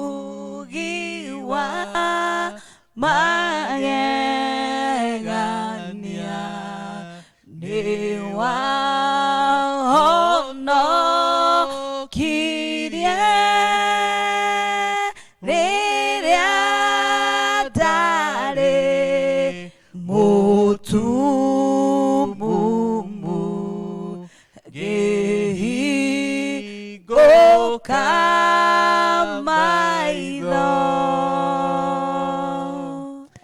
Ũtugi wa magegania nĩ wahonokirie rĩrĩa ndarĩ mũtumumu ngĩhingũka maitho.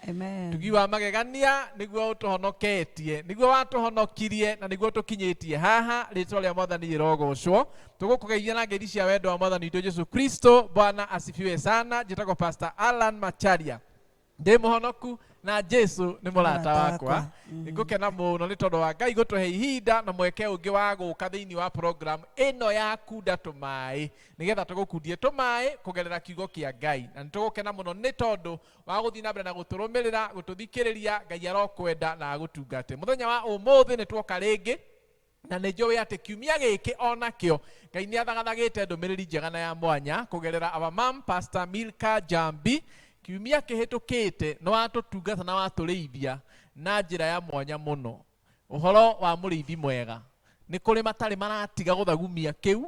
Amen. Tugi wa magegania niguo ũtũhonoketie, niguo watũhonokirie na niguo tũkinyĩtie haha. Rĩtwa rĩa Mwathani rĩrogocwo. Tũgũkũgeithia na ngeithi cia wendo wa Mwathani witũ Jesu Kristo. Bwana asifiwe sana. Njĩtagwo Pastor Alan Macharia, ndĩ mũhonoku na Jesu nĩ mũrata wakwa. Nĩngũkena mũno nĩ tondũ wa Ngai gũtũhe ihinda na mweke ũngĩ wa gũka thĩinĩ wa program ĩno ya Kunda Tũmaĩ, nĩgetha tũgũkundie tũmaĩ kũgerera kiugo kĩa Ngai. Na nĩtũgũkena mũno nĩ tondũ wa gũthiĩ na mbere na gũtũrũmĩrĩra, gũtũthikĩrĩria. Ngai arokwenda na agũtungate. Mũthenya wa ũmũthĩ nĩ tuoka rĩngĩ, na nĩ njũĩ atĩ kiumia gĩkĩ onakĩo Ngai nĩ athagathagĩte ndũmĩrĩri njega na ya mwanya kũgerera our mom Pastor Milka Jambi. Kiumia kĩhĩtũkĩte nĩ watũtungata na watũrĩithia na njĩra ya mwanya mũno, ũhoro wa mũrĩithi mwega. Nĩ kũrĩ matarĩ maratiga gũthagumia kĩu,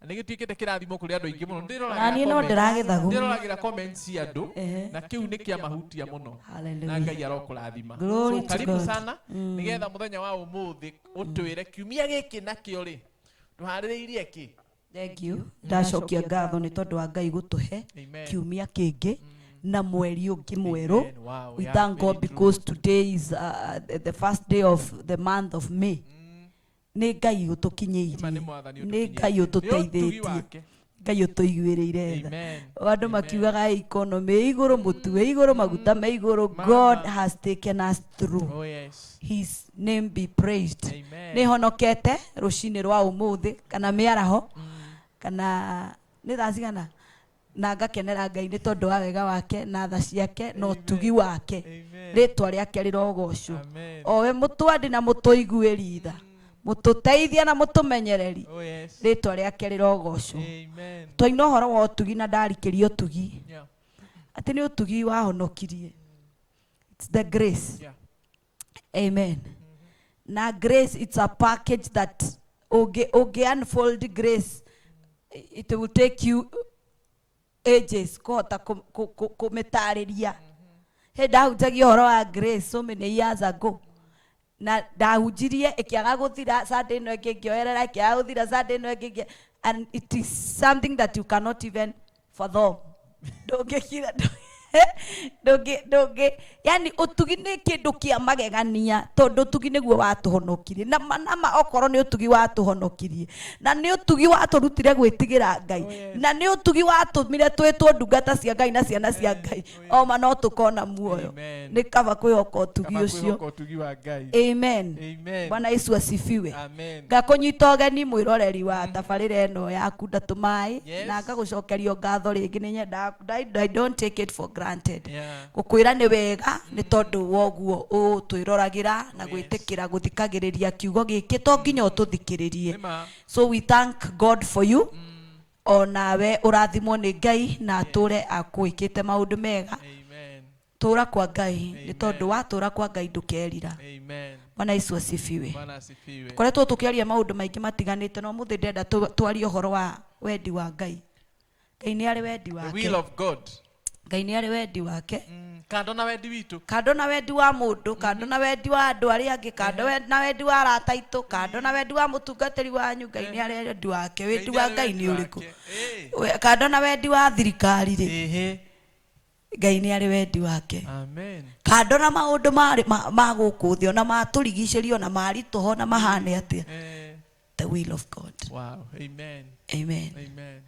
na nĩ gĩtuĩkĩte kĩrathimo kũrĩ andũ aingĩ mũno. Ndĩroragĩra Na niĩ no comments- ndĩragĩthagumia. Ndĩroragĩra comments cia andũ na kĩu nĩ kĩamahutia mũno. Hallelujah. Na Ngai arokũrathima. Glory So, to karibu God. sana, nĩgetha mũthenya wa ũmũthĩ ũtwĩre kiumia gĩkĩ nakĩo rĩ tũharĩrĩirie kĩ. Thank you. Ndacokia ngatho nĩ tondũ wa Ngai gũtũhe Amen. kiumia kĩngĩ na mweri ũngĩ mwerũ. Amen. Wow, We yeah, thank very God true. because today is the first day of the month of May. Nĩ Ngai Ma nĩ ũtũkinyĩirie. Mwathani Nĩ ũtũkinyĩtie. Ngai Nĩ ũtugi ũtũteithĩtie. wake. Ngai ũtũiguĩrĩire tha. Amen. Andũ Amen. makiugaga economy ĩ igũrũ, mũtu wĩ igũrũ, maguta me igũrũ. Mama. God has taken us through. Oh yes. His name be praised. Amen. Nĩ honokete rũcinĩ rwa ũmũthĩ kana mĩaraho kana nĩ thaa cigana, na ngakenera Ngai nĩ tondũ wa wega wake na tha ciake na ũtugi wake. Amen. Rĩtwa rĩake rĩrogocwo. Amen. Owe mũtwandi na mũtũiguĩri tha, mũtũteithia na mũtũmenyereri. Oh yes. Rĩtwa rĩake rĩrogocwo. Amen. Twaina ũhoro wa ũtugi na ndarikĩria ũtugi, atĩ nĩ ũtugi wahonokirie. It's the grace. Amen. Na grace, it's a package that ũngĩ unfold grace, it will take you ages kũhota kũmĩtarĩria. Hĩ, ndahunjagia ũhoro wa grace so many years ago, na ndahunjirie ĩkĩaga gũthira. Sunday ĩno ĩngĩ ngĩoerera, ĩkĩaga gũthira. Sunday ĩno ĩngĩ and it is something that you cannot even fathom. Ndũngĩkira, ndũngĩ, yani ũtugi nĩ kĩndũ kĩa magegania, tondũ ũtugi nĩguo watũhonokirie. Na ma na ma, okorwo nĩ ũtugi watũhonokirie, na nĩ ũtugi watũrutire gwĩtigĩra Ngai, na nĩ ũtugi watũmire twĩtwo ndungata cia Ngai na ciana cia Ngai, oma no tũkona muoyo. Amen. Nĩ kaba kwĩhoka ũtugi Kaba ũcio. kwĩhoka ũtugi wa Ngai. Amen. Amen. Bwana Yesu asifiwe. Amen. Ngakũnyita ũgeni, mwĩroreri wa tabarĩra ĩno ya Kunda Tũmaĩ, na ngagũcokerio ngatho rĩngĩ. Nĩ nyendaga, I don't take it for granted gũkwĩra nĩ wega nĩ tondũ woguo ũtwĩroragĩra na gwĩtĩkĩra gũthikagĩrĩria kiugo gĩkĩ. To nginya ũtũthikĩrĩrie. Nĩma. So we thank God for you. Onawe ũrathimwo nĩ Ngai na atũre akwĩkĩte maũndũ mega. Amen. Tũra kwa Ngai, nĩ tondũ watũra kwa Ngai ndũkerira. Amen. Bwana Yesu asifiwe. Bwana asifiwe. Koretwo tũkĩaria maũndũ maingĩ matiganĩte, no mũthĩ ndĩrenda twarie ũhoro wa wendi wa Ngai. Ngai nĩ arĩ wendi The wake. will of God. Ngai nĩ arĩ wendi wake. Kando na wendi witũ. Kando na wendi wa mũndũ, kando na wendi wa andũ arĩa angĩ, kando na wendi wa arata aitũ, kando na wendi wa mũtungatĩri wanyu, Ngai nĩ arĩ wendi wake. Wendi wa Ngai nĩ ũrĩkũ? Kando na wendi wa thirikari rĩ, Ngai nĩ arĩ wendi wake. Amen. Kando na maũndũ ma gũkũ thĩ, ona matũrigicĩrio, ona maritũho na mahane atĩa, the will of God. Wow. Amen. Amen. Amen.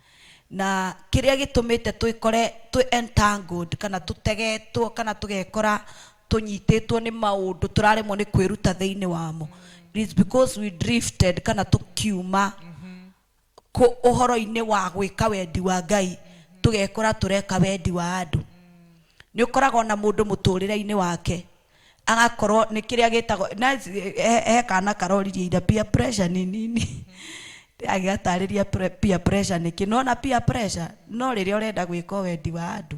Na kĩrĩa gĩtũmĩte twĩkore twĩ entangled kana tũtegetwo kana tũgekora tũnyitĩtwo nĩ maũndũ tũraremwo nĩ kwĩruta thĩinĩ wamo, it is because we drifted kana tũkiuma ũhoro-inĩ wa gwĩka wendi wa Ngai, tũgekora tũreka wendi wa andũ. Nĩ ũkoragwo na mũndũ mũtũrĩre-inĩ wake agakorwo nĩ kĩrĩa gĩtagwo he kana karoririe ira peer pressure nĩ nini. Agĩgatarĩria peer pressure nĩkĩ. Nona peer pressure no rĩrĩa ũrenda gwĩka wendi wa andũ.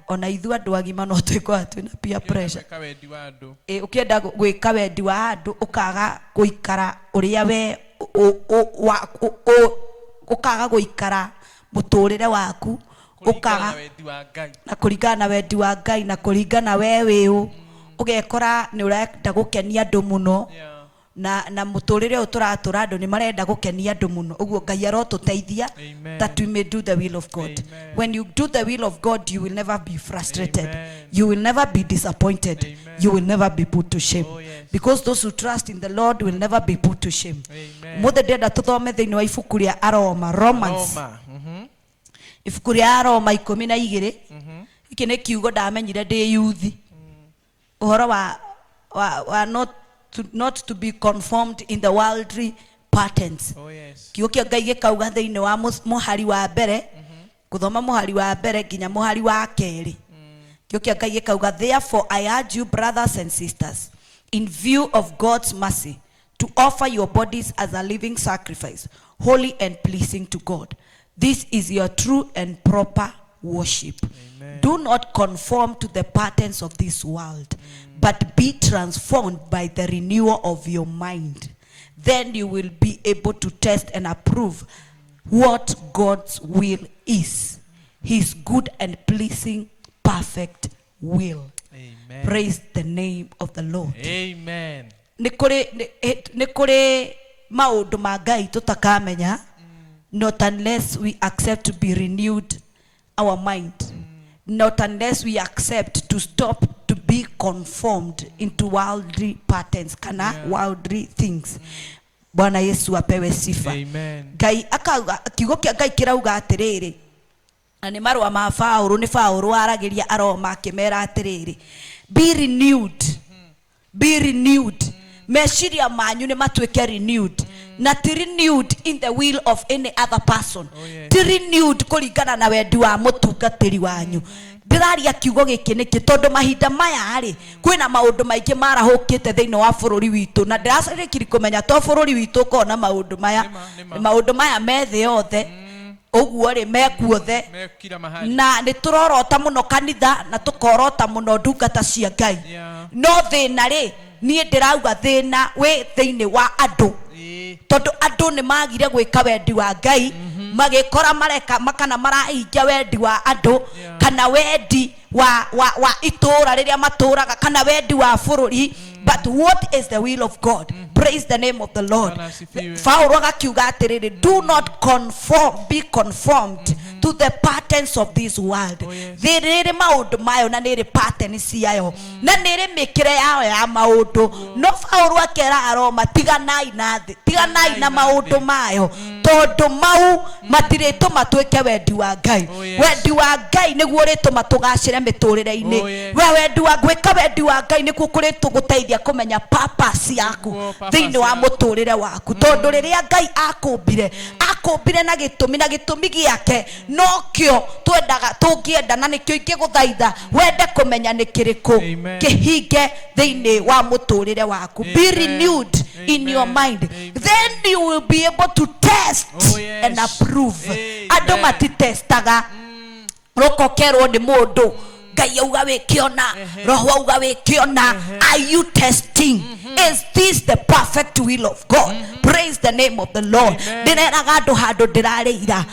Ona ithuĩ andũ agima no twĩkoraga twĩna peer pressure. Gwĩka wendi wa andũ. Ĩ, ũkĩenda gwĩka wendi wa andũ, ũkaga gũikara ũrĩa we ũkaga gũikara mũtũrĩre waku. Kũringana ũkaga na wendi wa Ngai. Na kũringana na wendi wa Ngai na kũringana we wĩũ, ũgekora nĩ ũrenda gũkenia andũ mũno. Na mũtũrĩre ũyũ tũratũra, andũ nĩ marenda gũkenia andũ mũno. Ũguo Ngai arotũteithia Amen. that we may do the will of God. Amen. When you do the will of God, you will never be frustrated. Amen. You will never be disappointed. Amen. You will never be put to shame. Oh, yes. Because those who trust in the Lord will never be put to shame. Amen. Mũthĩ ndĩrenda tũthome thĩinĩ wa ibuku rĩa Aroma, Romans. Roma. Ibuku rĩa Aroma 12. Gĩkĩ nĩ kiugo ndamenyire ndĩ yuthi, ũhoro wa not to be conformed in the worldly patterns. Oh, yes. Kiugo kĩa Ngai gĩkauga thĩinĩ wa mũhari wa mbere, gũthoma mũhari wa mbere nginya mũhari wa kerĩ, kiugo kĩa Ngai gĩkauga, "Therefore I urge you, brothers and sisters, in view of God's mercy, to offer your bodies as a living sacrifice, holy and pleasing to God. This is your true and proper worship. Amen. Do not conform to the patterns of this world, but be transformed by the renewal of your mind. Then you will be able to test and approve what God's will is, his good and pleasing, perfect will." Amen. Praise the name of the Lord. Amen. Nĩ kũrĩ maũndũ ma Ngai tũtakamenya not unless we accept to be renewed our mind, not unless we accept to stop to be conformed into worldly patterns kana worldly things. Bwana Yesu apewe sifa. Amen. Ngai akauga, kiugo kĩa Ngai kĩrauga atĩrĩrĩ, na nĩ marũa ma Baũrũ, nĩ Baũrũ aragĩria Aroma akĩmera atĩrĩrĩ, be renewed, be renewed. Meciria manyu nĩ matuĩke renewed, na ti renewed in the will of any other person. Oh, yes. Ti renewed kũringana na wendi wa mũtungatĩri wanyu. Ndĩraria kiugo gĩkĩ nĩkĩ? Tondũ mahinda maya rĩ, kwĩna maũndũ maingĩ marahũkĩte thĩinĩ wa bũrũri witũ, na ndĩracarĩkiri kũmenya to bũrũri witũ ũkoragwo na maũndũ maya. Nĩma, nĩma. Maũndũ maya me thĩ yothe ũguo rĩ, mekuothe. Me kila mahali. Na nĩ tũrorota mũno kanitha na tũkorota mũno ndungata cia Ngai. No thĩna rĩ, niĩ ndĩrauga thĩna wĩ thĩinĩ wa andũ, tondũ andũ nĩ magire gwĩka wendi wa Ngai, magĩkora mareka kana marahingia wendi wa andũ kana wendi wa itũũra rĩrĩa matũraga kana wendi wa bũrũri. But what is the will of God? Praise the name of the Lord. Bwana asifiwe. Paulo agakiuga atĩrĩrĩ, do not conform, be conformed to the patterns of this world. Oh, yes. Thĩ nĩ ĩrĩ maũndũ mayo na nĩ ĩrĩ pattern ciayo na nĩ ĩrĩ mĩkĩre yayo ya maũndũ, no Paulo akera Aroma, tiganai na thĩ, tiganai na maũndũ mayo, tondũ mau matirĩtũma twĩke wendi wa Ngai. Oh, yes. Wendi wa Ngai nĩguo ũrĩtũma tũgacĩre mĩtũrĩre-inĩ. Oh, yes. We wendi wa gwĩka wendi wa Ngai nĩkuo kũrĩtũgũteithia kũmenya purpose yaku Nĩguo purpose thĩinĩ wa yaku. mũtũrĩre waku, tondũ rĩrĩa Ngai akũmbire, akũmbire na gĩtũmi, na gĩtũmi gĩake nokĩo twendaga tũngĩenda, na nĩkĩo ingĩgũthaitha wende kũmenya nĩ kĩrĩkũ Amen. kĩhinge thĩinĩ wa mũtũrĩre waku. Be Amen. renewed in your Amen. mind. Amen. Then you will be able to test Oh, yes. and approve. Amen. Andũ matitestaga, rũkokerwo nĩ mũndũ, Ngai auga wĩkĩona, Roho auga wĩkĩona. Are you testing, is this the perfect will of God? Praise the name of the Lord. Amen. Ndĩreraga andũ handũ ndĩrarĩira,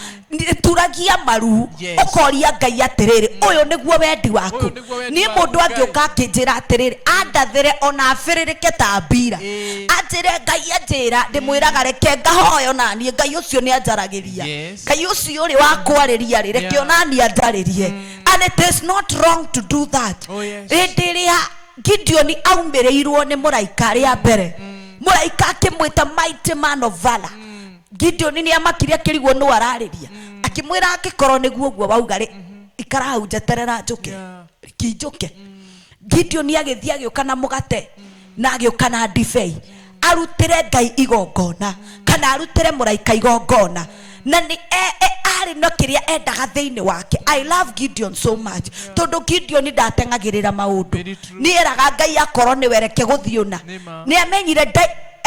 turagia maru, ũkoria Ngai atĩrĩrĩ, ũyũ nĩguo wendi waku? Ũyũ nĩguo wendi Niĩ waku, mũndũ Ngai. angĩũka akĩnjĩra atĩrĩrĩ, andathĩre ona abĩrĩrĩke ta mbira, anjĩre Ngai anjĩra, ndĩmwĩraga reke ngahoyo naniĩ Ngai ũcio nĩ anjaragĩria. Ngai ũcio rĩ wa kwarĩria rĩ, reke onaniĩ anjarĩrie, and it is not wrong to do that. Oh, yes. Hĩndĩ ĩrĩa Gideoni aumĩrĩirwo nĩ mũraika rĩa mbere, mũraika akĩmwĩta "mighty man of valor", Gideoni nĩ amakire akĩrigwo nũ ararĩria. Akĩmwĩra, angĩkorwo nĩguo ũguo wauga rĩ, ikara hau njeterera njũke. Kinjũke. Gideoni agĩthiĩ, agĩũka na mũgate na agĩũka na ndibei arutĩre Ngai igongona kana arutĩre mũraika igongona, na nĩ arĩ na kĩrĩa endaga thĩinĩ wake. I love Gideon so much, tondũ Gideon ndateng'agĩrĩra maũndũ. Very true. Nĩ eraga Ngai, akorwo nĩ wereke gũthiĩ ũna. Nĩma. Nĩ amenyire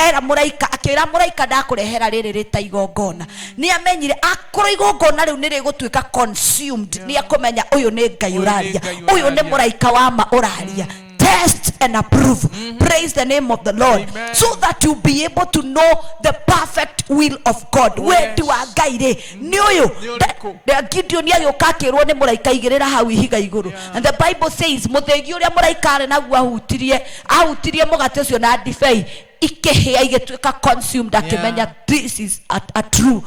Era mũraika, akĩra mũraika ndakũrehera rĩrĩ rĩta igongona, nĩ amenyire akorwo igongona rĩu nĩ rĩgũtuĩka consumed, nĩ akũmenya ũyũ nĩ Ngai Ũyũ nĩ ũraria, Ngai ũyũ nĩ ũraria. Mũraika wa ma ũraria. Test and approve. Praise the name of the Lord. Amen. So that you'll be able to know the perfect will of God. Oh, Wendi yes. wa Ngai rĩ nĩ ũyũ. Nĩ ũrĩkũ? Gideon agĩũka akĩrwo nĩ mũraika, igĩrĩra hau ihiga igũrũ. And the Bible says mũthĩgi ũrĩa mũraika arĩ naguo ahutirie mũgate ũcio na ndibei ikĩhĩa igĩtuĩka consumed, akĩmenya this is a true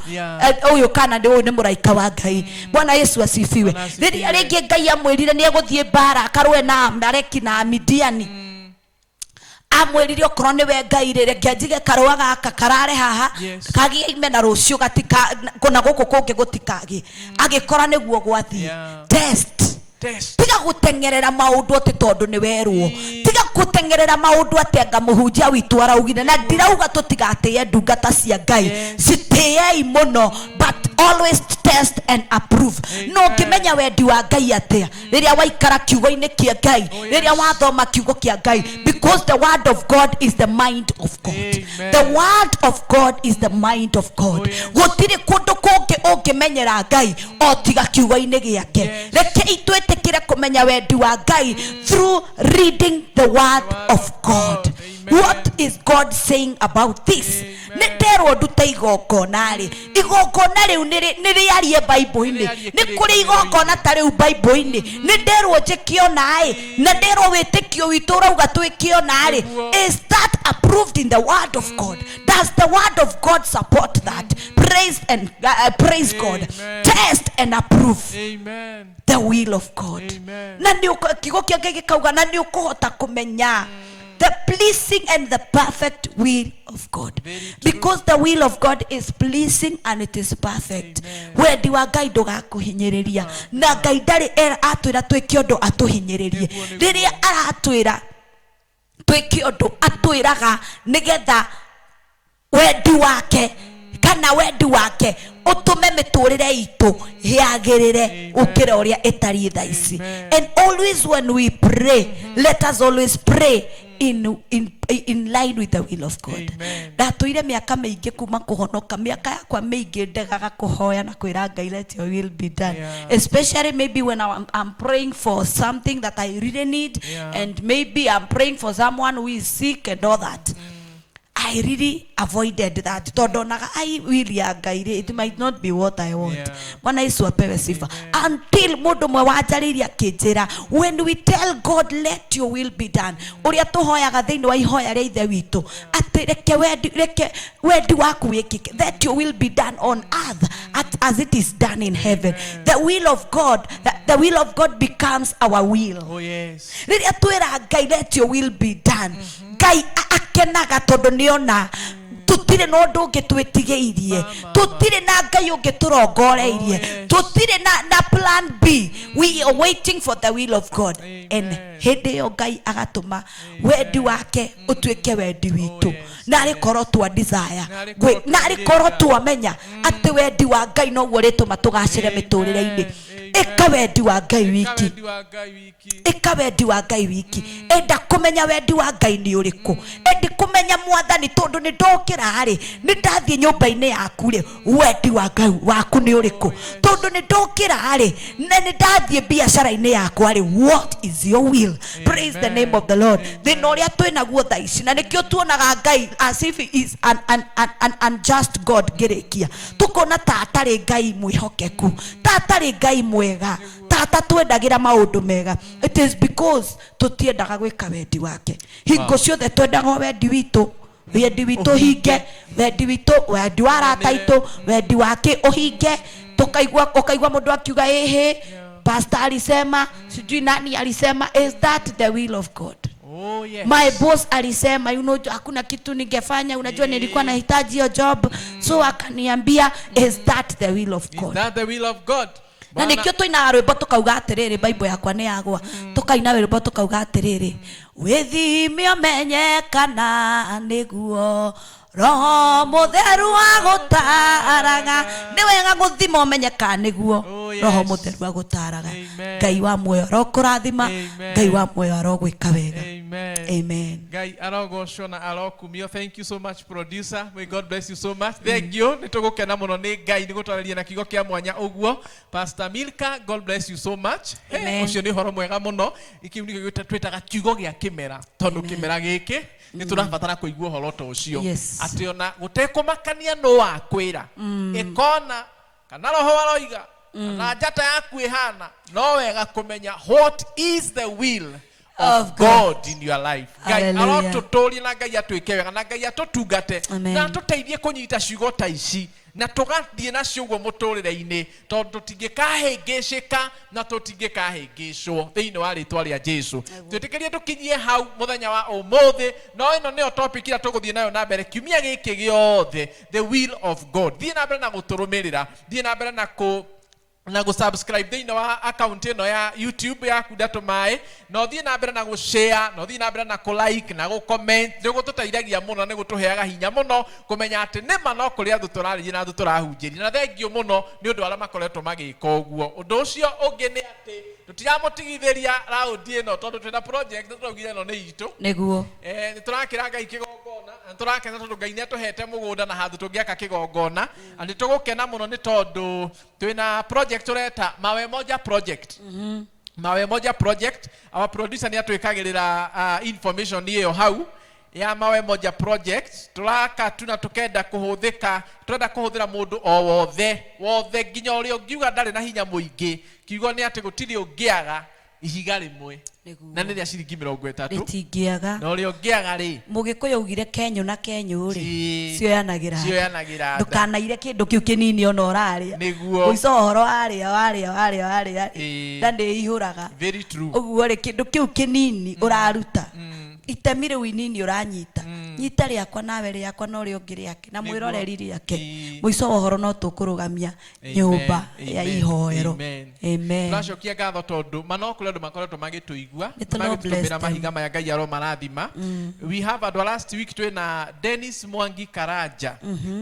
ũyũ kana nĩ ũyũ nĩ mũraika wa Ngai. Bwana Yesu asifiwe. Bwana asifiwe. Rĩrĩa rĩngĩ Ngai amwĩrire nĩ egũthiĩ mbara akarũe na Amaleki na Amidiani, amwĩrire okorwo nĩwe Ngai rĩ, reke njige karũa gaka karare haha, kagĩe ime na rũciũ gatika kũna gũkũ kũngĩ gũtikagĩe. Agĩkora nĩguo gwathiĩ. Test. Test. Tiga gũteng'erera maũndũ atĩ tondũ nĩ werwo. Tiga gũteng'erera maũndũ atĩ anga mũhunjia witũ araugire. Na ndirauga tũtigatĩe ndungata cia Ngai, citĩei mũno, but always test and approve. No ũngĩmenya wendi wa Ngai atĩa? Rĩrĩa waikara kiugo-inĩ kĩa Ngai, rĩrĩa wathoma kiugo kĩa Ngai, because the word of God is the mind of God. Amen. The word of God is the mind of God. Oh, yes. Gũtirĩ kũndũ kũngĩ ũngĩmenyera Ngai o tiga kiugo-inĩ gĩake. Rekei twĩtĩkĩre kũmenya wendi wa Ngai through reading the word Word of of God. God. Amen. What is God saying about this? Amen. Nĩ nderwo ndute igongona rĩ, igongona rĩu nĩ rĩarie Bible-inĩ? Nĩ rĩarie Nĩ kũrĩ kĩrĩkanĩro-inĩ. Igongona ta rĩu Bible-inĩ? Nĩ nderwo njĩke ona ĩ, na nderwo wĩtĩkio witũ ũrauga twĩke ona rĩ, Nĩguo. is that approved in the word of God? Does the word of God support that? Praise and praise God. Amen. Test and approve Amen. the will of God. Amen. Na nĩ kiugo kĩa Ngai gĩkauga na nĩ ũkũhota kũmenya the pleasing and the perfect will of God. Very true. Because the will of God is pleasing and it is perfect. Amen. Wendi wa Ngai ndũgakũhinyĩrĩria, na Ngai ndarĩ era atwĩra twĩke ũndũ atũhinyĩrĩrie. Nĩguo, nĩguo. Rĩrĩa aratwĩra twĩke ũndũ, atwĩraga nĩgetha wendi wake kana wendi wake ũtũme mĩtũrĩre itũ yagĩrĩre Amen. ũkĩra ũrĩa ĩtariĩ thaa ici. Amen. And always when we pray, let us always pray in line with the will of God. Amen. Ndatũire mĩaka mĩingĩ kuma kũhonoka, mĩaka yakwa mĩingĩ ndegaga kũhoya na kwĩra Ngai, "Let your will be done," especially maybe when I'm praying for something that I really need, and maybe I'm praying for someone who is sick and all that. I really avoided that tondũ onaga ai will ya Ngai rĩ, it might not be what I want. Bwana Yesu apewe sifa. Until mũndũ ũmwe wanjarĩirie akĩnjĩra, when we tell God, "Let your will be done," ũrĩa tũhoyaga thĩinĩ wa ihoya rĩa Ithe witũ atĩ reke wendi waku wĩkĩke, let your will be done on earth as it is done in heaven. The will of God, the will of God becomes our will. Oh yes. Rĩrĩa twĩra Ngai, "Let your will be done," Ngai akenaga tondũ nĩona tũtirĩ na ũndũ ũngĩ twĩtigĩirie, Mama. tũtirĩ na Ngai ũngĩ tũrongoreirie, Oh, yes. tũtirĩ na plan B. We are waiting for the will of God. Amen. And hĩndĩ ĩyo Ngai agatũma wendi wake ũtuĩke wendi witũ. Oh, yes. Narĩ korwo twa desire Narĩ korwo narĩ korwo twĩrirĩria. twamenya atĩ wendi wa Ngai noguo ũrĩtũma tũgacĩre Amen. mĩtũrĩre-inĩ. Amen. Ĩka wendi wa Ngai Ĩka wiki. wendi wa Ngai wiki. Ĩka wendi wa Ngai wiki. Enda kũmenya wendi wa Ngai nĩ ũrĩkũ. Endi kũmenya, Mwathani, tondũ nĩ ndokĩra rĩ, nĩ ndathiĩ nyũmba-inĩ yaku rĩ, wendi wa Ngai waku nĩ ũrĩkũ? Tondũ nĩ ndokĩra rĩ, na nĩ ndathiĩ biacara-inĩ yakwa rĩ, what is your will? Praise the name of the Lord. Thĩna ũrĩa twĩ naguo thaa ici, na nĩkĩo tuonaga Ngai as if he is an unjust God, ngĩrĩkia tũkona ta atarĩ Ngai mwĩhokeku, ta atarĩ Ngai mwega, ta atatwendagĩra maũndũ mega. It is because tũtiendaga gwĩka wendi wake. Hingo ciothe twendaga o wendi witũ, wendi witũ hinge, wendi witũ, wendi wa arata aitũ, wendi wake ũhinge. Tukaigua, ũkaigua mũndũ akiuga, "Ĩhĩ, pastor alisema, sijui nani alisema." Is that the will of God? Oh yes. My boss alisema, hakuna kitu ningefanya, unajua nilikuwa nahitaji hiyo job, so akaniambia." Is that the will of Is God? that the will of God? Na Bwana- nĩkĩo tũinaga rwĩmbo tũkauga atĩrĩrĩ, Bible yakwa nĩ yagwa, tũkaina rwĩmbo tũkauga atĩrĩrĩ, wĩthime ũmenye kana nĩguo Roho Mũtheru agũtaraga. Nĩ wega gũthima ũmenye kana nĩguo Oh, yes. Roho Mũtheru agũtaraga. Amen. Ngai wa muoyo arokũrathima. Amen. Ngai wa muoyo arogwĩka wega. Amen. Amen. Amen. Ngai arogocwo na arokumio. Thank you so much, producer. May God bless you so much. Thank you. Nĩ tũgũkena mũno nĩ Ngai nĩ gũtwarĩria na kiugo kĩa mwanya ũguo. Pastor Milka, God bless you so much. Hey, Amen. ũcio nĩ ũhoro mwega mũno. Kĩu nĩkĩo twĩtaga kiugo gĩa kĩmera, tondũ kĩmera gĩkĩ nĩ tũrabatara kũigua ũhoro ta ũcio. Yes. Atĩ ona gũtekũmakania nũ wakwĩra, ĩkona kana roho aroiga kana njata yaku ĩhana, no wega kũmenya what is the will of Of God. God in your life. Ngai Hallelujah. arotũtũrie na Ngai atwĩke wega na Ngai atũtungate Amen. na atũteithie kũnyita ciugo ta ici na tũgathiĩ nacio ũguo mũtũrĩre-inĩ, tondũ tũtingĩkahĩngĩcĩka na tũtingĩkahĩngĩcwo thĩinĩ wa rĩtwa rĩa Jesu. Twĩtĩkĩrie tũkinyie hau mũthenya wa ũmũthĩ, no ĩno nĩyo topic ĩrĩa tũgũthiĩ nayo na mbere kiumia gĩkĩ gĩothe, the will of God. Thiĩ na mbere na gũtũrũmĩrĩra, thiĩ na mbere na kũ na gũ-subscribe thĩinĩ wa account ĩno ya YouTube yaku Ndatũ Maĩ, na ũthiĩ na mbere na gũ-share, na ũthiĩ na mbere na kũ-like na gũ-comment. Nĩ gũtũteithagia mũno, nĩ gũtũheaga hinya mũno kũmenya atĩ nĩma no kũrĩ andũ tũrarĩria na andũ tũrahunjĩria, na thengiũ mũno nĩ ũndũ wa arĩa makoretwo magĩka ũguo. Ũndũ ũcio ũngĩ nĩ atĩ tũtiramũtigithĩria raundi ĩno, tondũ twĩna project tũraugire ĩno nĩ itũ. Nĩguo. Nĩ tũrakĩra Ngai kĩgongona na nĩ tũrakena tondũ Ngai nĩ atũhete mũgũnda na handũ tũngĩaka kĩgongona, na nĩ tũgũkena mũno nĩ tondũ twĩna project tũreta Mawe Moja Project. Mawe Moja Project, our producer nĩ atwĩkagĩrĩra information ĩyo hau ya Mawe Moja Project. Tũraka tu na tũkenda kũhũthĩka, tũrenda kũhũthĩra mũndũ o wothe wothe, nginya ũrĩa ũngiuga ndarĩ na hinya mũingĩ. Kiugo nĩ atĩ gũtirĩ ũngĩaga ihiga rĩmwe, Nĩguo. na nĩ rĩa ciringi 30. Rĩtingĩaga. Na ũrĩa ũngĩaga rĩ, Mũgĩkũyũ augire kenyũ na kenyũ rĩ Ĩĩ. cioyanagĩra nda. Cioyanagĩra nda. Ndũkanaire kĩndũ kĩu kĩnini ona ũrarĩa. Nĩguo. Mũico wa ũhoro warĩa warĩa warĩa warĩa Ĩĩ. nda nĩ ĩihũraga. Very true. Ũguo rĩ, kĩndũ kĩu kĩnini ũraruta, itemi rĩu inini ũranyita, nyita rĩakwa nawe rĩakwa na ũrĩa ũngĩ rĩake na Nĩguo. mwĩroreri rĩake. Ĩĩ. Mũico wa ũhoro no tũkũrũgamia Amen. nyũmba ya Amen. ihoero. Amen. Amen. Tũracokia ngatho tondũ ma no kũrĩ andũ makoretwo magĩtũigua, May the Lord bless magĩtũtũmĩra them. mahiga maya. Ngai aromarathima. We have andũ a last week, twĩna Dennis Mwangi Karanja,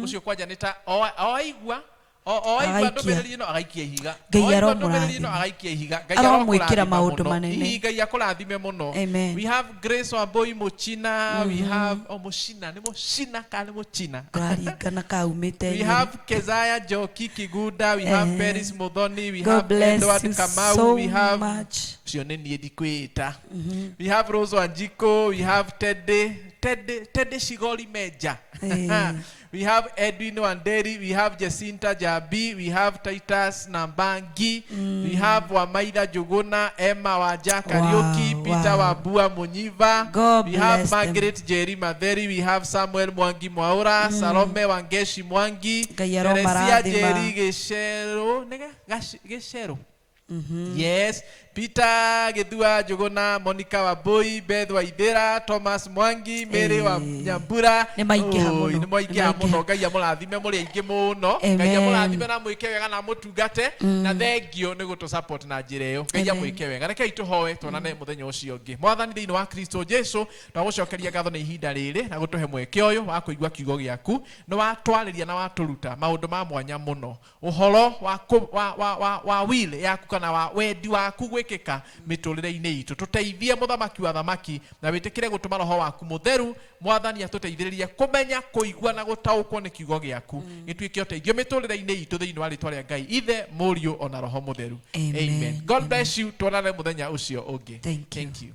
ũcio kwanja nĩ ta o aigua o aigua Agaikia. ndũmĩrĩri ĩno agaikia ihiga. Ngai O aigua ndũmĩrĩri ĩno aromũrathima. agaikia ihiga. Ngai Aromwĩkĩra arokũrathima maũndũ mũno. manene. Ii, Ngai akũrathime mũno. Amen. We have Grace Wambui Muchina, we have, oh, Muchina, nĩ Muchina kana nĩ Muchina? Kũraringana kaumĩte We Nyeri. have Kezaya Njoki Kigunda, we have Eh. Peris Muthoni, we God have bless Edward you Kamau, so we have much. ũcio nĩ niĩ ndikwĩta. We have Rose Wanjiko, we have Teddy Shigori Meja. Eh. We have Edwin Wanderi, we have Jacinta Jabi, we have Titus Nambangi, we have Wamaida Juguna, Emma Waja Kariuki, Peter Wabua Munyiva, God we have bless them. Margaret Jerry Matheri, we have Samuel Mwangi Mwaura, Salome Wangeshi Mwangi, Ngai Teresia aromarathima. Jerry Gĩcero, nĩga? Gĩcero. Yes, Peter Githua Njuguna, Monica Wambui, Beth Waithera, Thomas Mwangi, Mary wa Eh. Nyambura. Nĩ maingĩha Oi, mũno. nĩ maingĩha Nĩ mũno. Ngai amũrathime mũrĩ aingĩ mũno. Ngai Amen. amũrathime na mwĩke wega na amũtungate, na thengio nĩ gũtũ support na njĩra ĩyo. Ngai Amen. amwĩke wega. Rekei tũhoe tuonane mũthenya ũcio ũngĩ. Mwathani, thĩinĩ wa Kristo Jesu, twagũcokeria ngatho nĩ ihinda rĩrĩ na gũtũhe mweke ũyũ wa kũigua kiugo gĩaku. Nĩ watwarĩria na watũruta maũndũ ma mwanya mũno, ũhoro wa, kũ- wa, wa, wa, wa will yaku kana wa wendi waku gwĩkĩka mĩtũrĩre-inĩ itũ. Tũteithie, mũthamaki wa thamaki, na wĩtĩkĩre gũtũma roho waku mũtheru, Mwathani, atũteithĩrĩrie kũmenya, kũigua na gũtaũkwo nĩ kiugo gĩaku, gĩtuĩke ũteithio mĩtũrĩre-inĩ itũ, thĩinĩ wa rĩtwa rĩa Ngai Ithe, Mũriũ ona Roho Mũtheru. Amen. God bless you. Tuonane mũthenya ũcio ũngĩ. Thank you. Thank you.